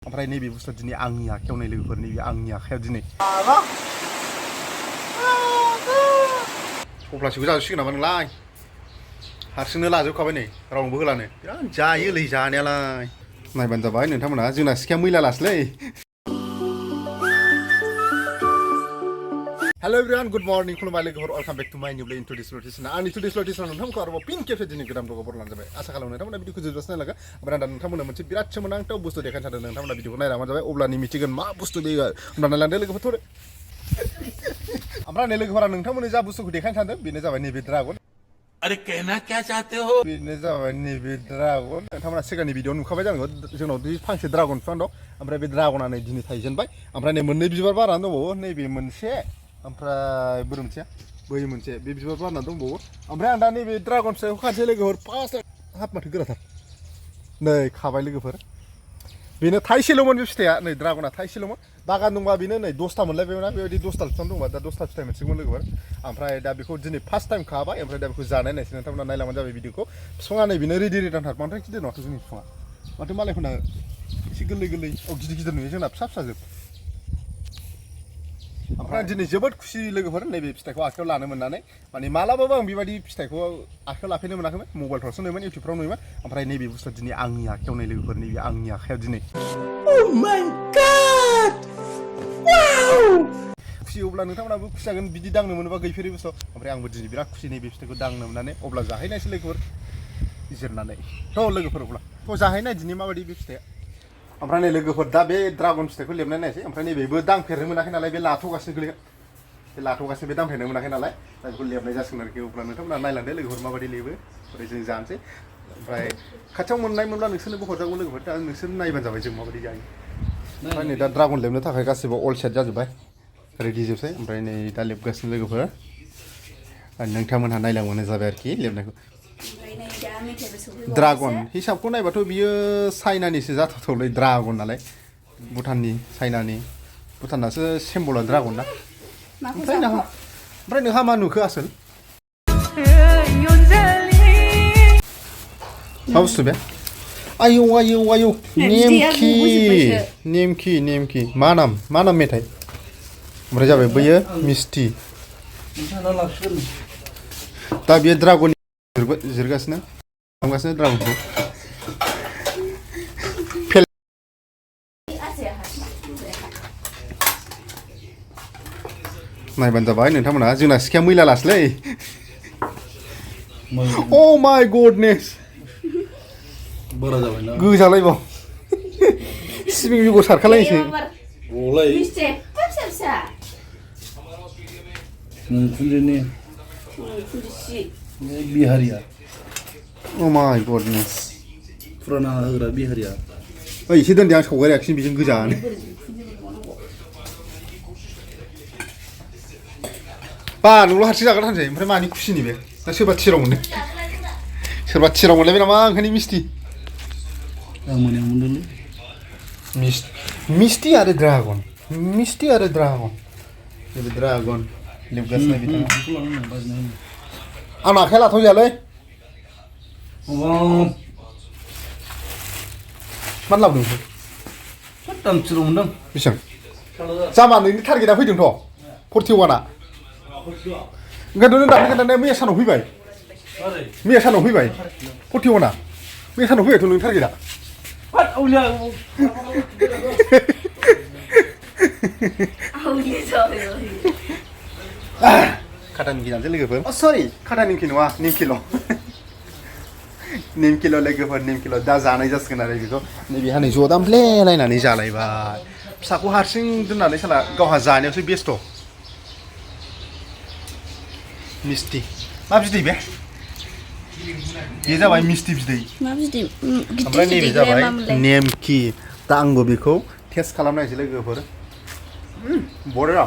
ओमफ्राय नैबे बुस्थुआ दिनै आंनि आखायाव नै लोगोफोर नैबे आंनि आखायाव दिनै अब्लासो जाजोबसिगोन नामा नोंलाय हारसिंनो लाजोबखाबाय नै रावनोबो होलानो बिराद जायोलै जानायालाय नायबानो जाबाय नोंथांमोना जोंना सिखाया मैला लासलै हेलो एवरीवन गुड मर्निं खुलुमबाय लोगोफोर वेलकाम बैक टू माय न्यू इन टुडेसvlog आंनि टुडेसvlog नोंथांमोनखौ आरोबाव फिन खेबसे दिनै गोदान ब्लगाव बरनानै जाबाय आसा खालामो नोंथांमोना भिडिअखौ जोबजासिम नायलांगोन ओमफ्राय आं दा नोंथांमोननो मोनसे बिराद सोमोनांथाव बुस्थु देखायनो सानदों नोंथांमोना भिडिअखौ नायलांबानो जाबाय अब्लानो मिथिगोन मा बुस्थु बेयो होनना नायलांदो लोगोफोर ओमफ्राय नै लोगोफोरा नोंथांमोननो जा बुस्थुखौ देखायनो सानदों बेनो जाबाय नैबे ड्रागन अरे कहना क्या चाहते हो बेनो जाबाय नैबे ड्रागन नोंथांमोना सिगांनि भिडिअ नुखाबाय जानांगौ जोंनाव फांसे ड्रागन बिफां दं ओमफ्राय बे ड्रागना नै दिनै थाइजेनबाय ओमफ्राय नै मोननै बिबार बारनानै दंबावो नैबे मोनसे ओमफ्राय बोरै मोनसे बै मोनसे बे बिबार बारनानै दंबावो ओमफ्राय आं दा नैबे ड्रागन फिथाइखौ खानोसै लोगोफोर फार्स्ट हाब माथो गोराथार नै खाबाय लोगोफोर बेनो थाइसेल'मोन बे फिथाइया नै ड्रागना थाइसेल'मोन बागान दंबा बेनो नै 10ता मोनलायबायमोन ना बेबायदि 10ता बिफां दंबा दा 10ता फिथाइ मोनसिगौमोन लोगोफोर ओमफ्राय दा बेखौ दिनै फार्स्ट टाइम खाबाय ओमफ्राय दा बेखौ जानाय नायसै नोंथांमोना नायलांबानो जाबाय भिडिअखौ बिफाङा नै बेनो रेडि रेडानथार बांद्राय गिदिर नङाथ' जोंनि बिफाङा माथो मालायफोरना एसे गोरलै गोरलै गिदिर गिदिर नुयो जोंना फिसा फिसा जोब ओमफ्राय दिनै जोबोद खुसि लोगोफोर नैबे फिथाइखौ आखायाव लानो मोननानै माने मालाबाबो आं बेबायदि फिथाइखौ आखायाव लाफेरनो मोनाखैमोन मबाइलफ्रावसो नुयोमोन इउटिउबफ्राव नुयोमोन ओमफ्राय नैबे बुस्थुआ दिनै आंनि आखायाव नै लोगोफोर नैबे आंनि आखायाव दिनै Oh my God! Wow! खुसि अब्ला नोंथांमोनाबो खुसि जागोन बिदि दांनो मोनोबा गैफेरै बुस्थु ओमफ्राय आंबो दिनै बिराद खुसि नैबे फिथाइखौ दांनो मोननानै अब्ला जाहैनायसै लोगोफोर जिरनानै थ' लोगोफोर अब्ला थ' जाहैनाय दिनै माबायदि बे फिथाइया ओमफ्राय नै लोगोफोर दा बे ड्रागन फिथाइखौ लेबनाय नायसै ओमफ्राय नैबेबो दांफेरनो मोनाखै नालाय बे लाथ'गासिनो गोलैगोन बे लाथ'गासिनो बे दांफेरनो मोनाखै नालाय दा बेखौ लेबनाय जासिगोन आरोखि अब्ला नोंथांमोना नायलांदो लोगोफोर माबायदि लेबो ओमफ्राय जों जानोसै ओमफ्राय खाथियाव मोननाय मोनब्ला नोंसोरनोबो हरजागौ लोगोफोर दा नोंसोर नायबानो जाबाय जों माबायदि जायो ओमफ्राय नै दा ड्रागन लेबनो थाखाय गासिबो अल सेट जाजोब्बाय रेडि जोबसै ओमफ्राय नै दा लेबगासिनो लोगोफोर नोंथांमोनहा नायलांबानो जाबाय आरोखि लेबनायखौ ड्रागन हिसाबखौ नायबाथ' बियो चाइनानिसो जाथावथावलै ड्रागन नालाय भुटाननि चाइनानि भुटानासो सिम्बला ड्रागन ना ओमफ्राय नोंहा मा नुखो आसोल मा बुस्थु बे आयौ आयौ आयौ नेमखि मा नाम मेथाइ ओमफ्राय जाबाय बैयो मिस्टि दा बेयो ड्रागन जिरगासिनो खालामगासिनो ड्रागनखौ नायबानो जाबाय नोंथांमोना जोंना सिखाया मैला लासलै अ माय गडनेस बारा जाबायना गोजालायबाव सिबिं बेगर सारखालायनोसै मुंखुंजोनि बिहारिया अ माय गडनेस फुराना होग्रा बिहारिया ओइ एसे दोनदे आं सावगारियाखिसै बेजों गोजानो बा नोंल' हारसिं जाग्रा थानोसै ओमफ्राय मानि खुसिनि बे दा सोरबा थिराव मोनदों सोरबा थिराव मोनलायबाय नामा ओंखायनो मिस्टि आं मोनायाव मोनदोंलै मिस्टि आरो ड्रागन नैबे ड्रागन लेबगासिनो बिथाङा आंना आखाया लाथ'जायालै मानो लाबोदों दामथिराव मोनदों बेसेबां जामा नोंनि टारगेटआ फैदोंथ' 41आ ओंखायनोथ' नों दाख्लै खोन्थानाया मैया सानाव फैबाय 41आ मैया सानाव फैबायथ' नोंनि टारगेटआ खाटा निमखि जानोसै लोगोफोर सरि खाटा निमखि नङा निमकिल' लोगोफोर निमकिल' दा जानाय जासिगोन आरो बेखौ नैबेहा नै ज' दामफ्लेलायनानै जालायबाय फिसाखौ हारसिं दोननानै साला गावहा जानायावसो बेस्थ' मिस्टि मा बिदै बे बे जाबाय मिस्टि बिदै ओमफ्राय नैबे जाबाय नेमखि दा आंबो बेखौ टेस्ट खालामनायसै लोगोफोर बरिया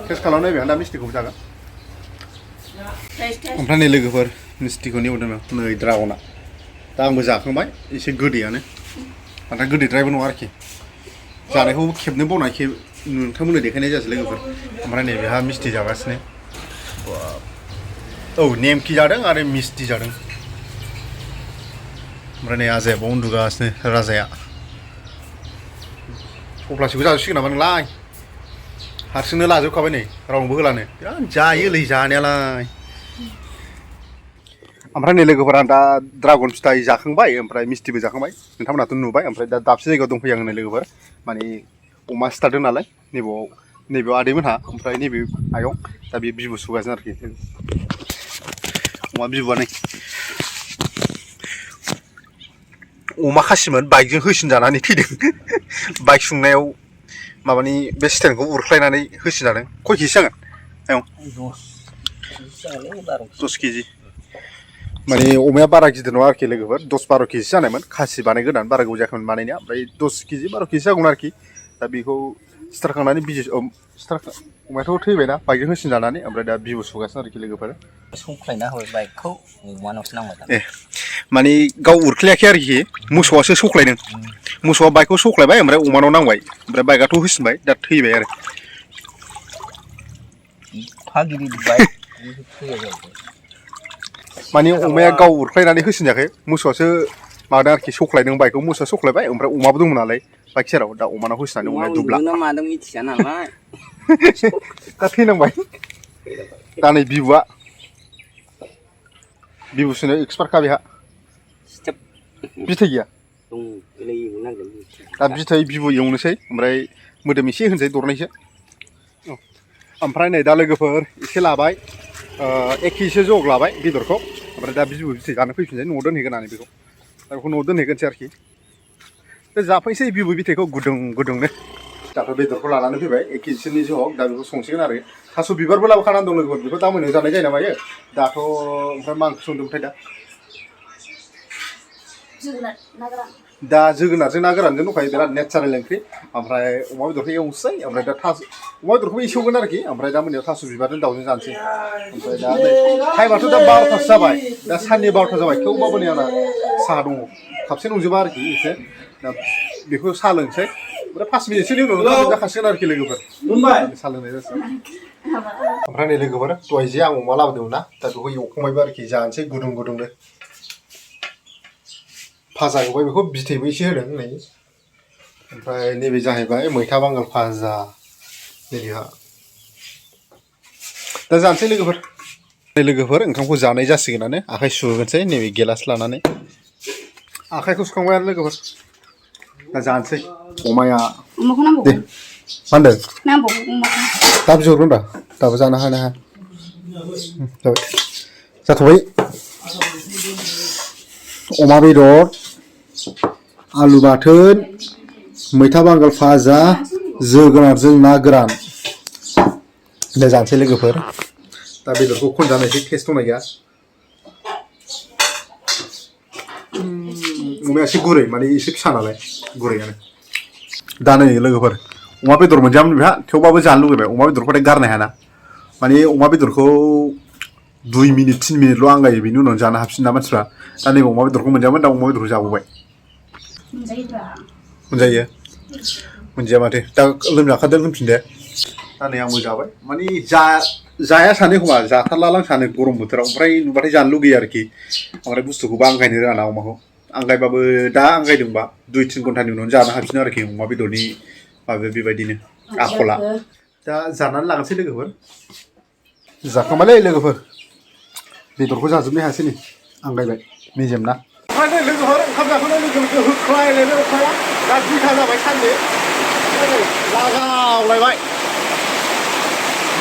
टेस्ट खालामनायबाय आं दा मिस्टिखौबो जागोन ओमफ्राय नै लोगोफोर मिस्टिखौ नेवदों नै ड्रागना दा आंबो जाखांबाय एसे गोदैयानो नाथाय गोदैद्रायबो नङा आरोखि जानायखौ खेबनो बावनाय नोंथांमोननो देखायनाय जायासै लोगोफोर ओमफ्राय नै बेहा मिस्टि जागासिनो औ नेमखि जादों आरो मिस्टि जादों ओमफ्राय नै आजायाबो उन्दुगासिनो राजाया थफ्लासेखौ जाजोबसिगोन नामा नोंलाय हारसिंनो लाजोबखाबाय नै रावनोबो होलानो बिराद जायोलै जानायालाय ओमफ्राय नै लोगोफोरा दा ड्रागन फिथाइ जाखांबाय ओमफ्राय मिस्टिबो जाखांबाय नोंथांमोनाथ' नुबाय ओमफ्राय दा दाबसे जायगायाव दंफैयो आं नै लोगोफोर माने अमा सिथारदों नालाय नैबेयाव आदैमोनहा ओमफ्राय नैबे आयं दा बे बिबु सुगासिनो आरोखि अमा बिबुआ नै अमा खासिमोन बाइकजों होसिनजानानै थैदों बाइक सुंनायाव माबानि बे स्टेन्डखौ उरख्लायनानै होसिनजादों खय केजि जागोन आयं 10 केजि माने अमाया बारा गिदिर नङा आरोखि लोगोफोर 10-12 केजि जानायमोन खासि बानायगोदान बारा गोबाव जायाखैमोन बानायनाया ओमफ्राय 10 केजि 12 केजि जागौमोन आरोखि दा बेखौ सिथारखांनानै अमायाथ' थैबायना बाइकजों होसिनजानानै ओमफ्राय दा बिबु सुगासिनो आरोखि लोगोफोर सौख्लायना होबाय बाइकखौ अमानावसो नांबाय ए माने गाव उरख्लायाखै आरोखि मोसौआसो सौख्लायदों मोसौआ बाइकखौ सौख्लायबाय ओमफ्राय अमानाव नांबाय ओमफ्राय बाइकआथ' होसिनबाय दा थैबाय आरो माने अमाया गाव उरख्लायनानै होसिनजायाखै मोसौआसो माबादों आरोखि सौख्लायदों बाइकखौ मोसौआ सौख्लायबाय ओमफ्राय अमाबो दंमोन नालाय बाइक सेराव दा अमानाव होसिननानै अमाया दुब्ला मादों मिथिया नालाय दा थैनांबाय दा नै बिबुआ बिबु सुनायाव एक्सपार्टखा बेहा बिथै गैया दा बिथै बिबु एवनोसै ओमफ्राय मोदोम एसे होनोसै दरनैसो ओमफ्राय नै दा लोगोफोर एसे लाबाय 1 केजिसो जग लाबाय बेदरखौ ओमफ्राय दा बिबु बिथै जानो फैफिनसै न'आव दोनहैगोन होननानै बेखौ दा बेखौ न'आव दोनहैगोनसै आरोखि दा जाफैसै बिबु बिथैखौ गुदुंनो दाथ' बेदरखौ लानानै फैबाय 1 केजिसोनि जग दा बेखौ संसिगोन आरो थास' बिबारबो लाबोखानानै दं लोगोफोर बेखौ दा मोनायाव जानाय जायो ना मायो दाथ' ओमफ्राय मा ओंख्रि संदोंमोनथाय दा जोगोनारजों ना गोरानजों दंखायो बिराद नेचारेल ओंख्रि ओमफ्राय अमा बेदरखौ एवनोसै ओमफ्राय दा अमा बेदरखौबो एसेवगोन आरोखि ओमफ्राय दा मोनायाव थास' बिबारजों दाउजों जानोसै ओमफ्राय दा टाइमाथ' दा 12थासो जाबाय दा साननि 12था जाबाय थेवबाबो नै आंना साहा दङ खापसे नंजोबा आरोखि एसे दा बेखौ साहा लोंसै ओमफ्राय 5 मिनिटसोनि उनाव जाखासिगोन आरोखि लोगोफोर साहा लोंनाय जासिगोन ओमफ्राय नै लोगोफोर दहाय जे आं अमा लाबोदोंमोन ना दा बेखौ एवखांबायबो आरोखि जानोसै गुदुंनो भाजा एवबाय बेखौ बिथैबो एसे होदों नै ओमफ्राय नैबे जाहैबाय मैथा बांगाल भाजा नैबेहा दा जानोसै लोगोफोर ओंखामखौ जानाय जासिगोनानो आखाइ सुहोगोनसै नैबे गिलास लानानै आखाइखौ सुखांबायानो लोगोफोर दा जानोसै अमाया दे मा होनदों दा बिहरगोन दा दाबो जानो हाया जाबाय जाथ'बाय अमा बेदर आलु बाथोन मैथा बांगाल भाजा जोगोनारजों ना गोरान दा जानोसै लोगोफोर दा बेदरखौ खनजानायसै टेस्ट दंना गैया अमाया एसे गुरै माने एसे फिसा नालाय गुरैयानो दा नै लोगोफोर अमा बेदर मोनजायामोन बेहा थेवबाबो जानो लुगैबाय अमा बेदरखौथाय गारनो हायाना माने अमा बेदरखौ 2 मिनिट 3 मिनिटल' आंगायो बेनि उनाव जानो हाबसिन ना मानसिफ्रा दा नैबे अमा बेदरखौ मोनजायामोन दा अमा बेदरखौ जाबावबाय मोनजायो मोनजाया माथो दा लोमजाखादों होनफिनदे दा नै आंबो जाबाय माने जाया सानो खोमा जाथारलालां सानो गरम बोथोराव ओमफ्राय नुबाथाय जानो लुगैयो आरोखि ओमफ्राय बुस्थुखौबो आंगायनो रोङा ना अमाखौ आंगायबाबो दा आंगायदोंबा 2-3 घन्टानि उनावनो जानो हाबसिनो आरोखि अमा बेदरनि माबाया बेबायदिनो आखला दा जानानै लानोसै लोगोफोर जाखांबायलै लोगोफोर बेदरखौ जाजोबनो हायासै नै आंगायबाय मेजेम ना ओमफ्राय नै लोगोफोर ओंखाम जाखांनाय लोगो होख्लायलायबाय अखाया दा 2था जाबाय साननि लागावलायबाय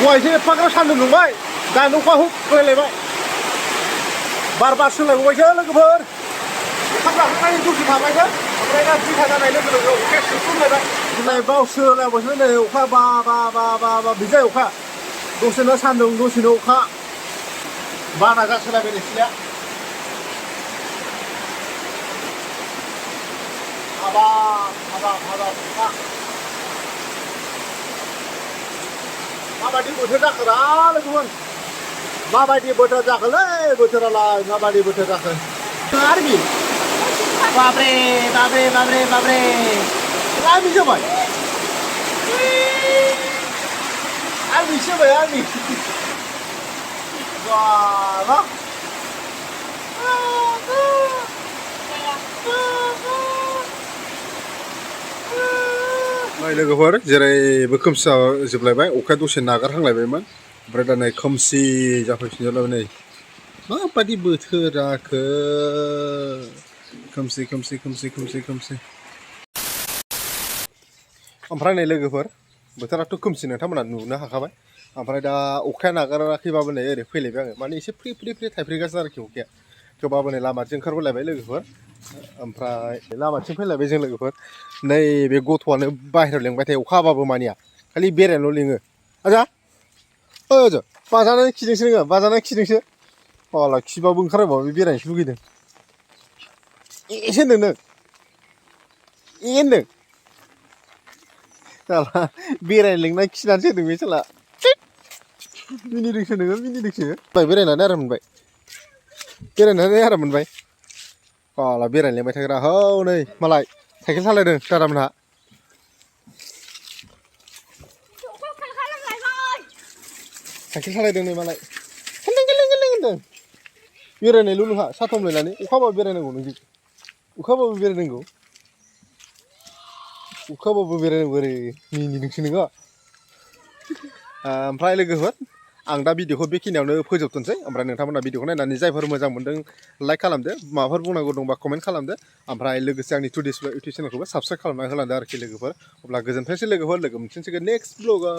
दहायसो एफाग्राब सान्दुं दुंबाय दानो अखा होख्लायलायबाय बार बारसोलायबावबायसो लोगोफोर ओंखाम जाखांनानै दसे थाबायसो ओमफ्राय दा 2था जानाय लोगो अखाया सोमलायबाय दिनै बावसोलायबायसो नै अखा बा बिदि अखा दसेनो सान्दुं दसेनो अखा बाना जासोलायबाय नोंसिनिया हाबाब अखा माबायदि बोथोर जाखोरा लोगोफोर माबायदि बोथोर जाखोलै बोथोरालाय माबायदि बोथोर जाखो आर्मि बाब्रे आर्मि जाबाय आर्मि बाबा नाय लोगोफोर जेरैबो खोमसि जोबलायबाय अखाया दसे नागारहांलायबायमोन ओमफ्राय दा नै खोमसि जाफैफिनजोबलायबाय नै माबायदि बोथोराखो खोमसि खोमसि खोमसि खोमसि खोमसि ओमफ्राय नै लोगोफोर बोथोराथ' खोमसि नोंथांमोना नुनो हाखाबाय ओमफ्राय दा अखाया नागाराखैबाबो नै ओरै फैलायबाय आङो माने एसे फ्रि फ्रि फ्रि थाइफ्रिगासिनो आरोखि अखाया थेवबाबो नै लामाथिं ओंखारबोलायबाय लोगोफोर ओमफ्राय लामाथिं फैलायबाय जों लोगोफोर नैबे गथ'आनो बाहेरायाव लेंबाय थायो अखा हाबाबो मानिया खालि बेरायनोल' लिङो आजा ओजो बाजानानै खिदोंसो नोङो बाजानानै खिदोंसो अला खिबाबो ओंखारबाबो बेरायनोसो लुगैदों एसे होनदों नों होनदों साला बेरायनो लिंना खिनानैसो होदों बे साला मिनिदोंसो नोङो मिनिदोंसो बेरायनानै आराम मोनबाय बेरायनानै आराम मोनबाय अला बेरायनो लिंबाय थाग्रा हनै मालाय साइकेल सालायदों दादामोनहा साइकेल सालायदों नै मालाय गोलैं गोलैं गोलैं होनदों बेरायनायल' नोंहा साथाम लायनानै अखा हाबाबो बेरायनांगौ नोंजों अखा हाबाबो बेरायनांगौ अखा हाबाबो बेरायनांगौ ओरै मिनिदोंसो नोङो ओमफ्राय लोगोफोर आं दा भिडिअखौ बेखिनियावनो फोजोबथ'नोसै ओमफ्राय नोंथांमोना भिडिअखौ नायनानै जायफोर मोजां मोनदों लाइक खालामदो माबाफोर बुंनांगौ दंबा कमेन्ट खालामदो ओमफ्राय लोगोसे आंनि टुडेसब्लग इउटुब चेनेलखौबो साबस्क्राइब खालामना होलांदो आरोखि लोगोफोर अब्ला गोजोनथोंसै लोगोफोर लोगो मोनफिनसिगोन नेक्स्ट ब्लगाव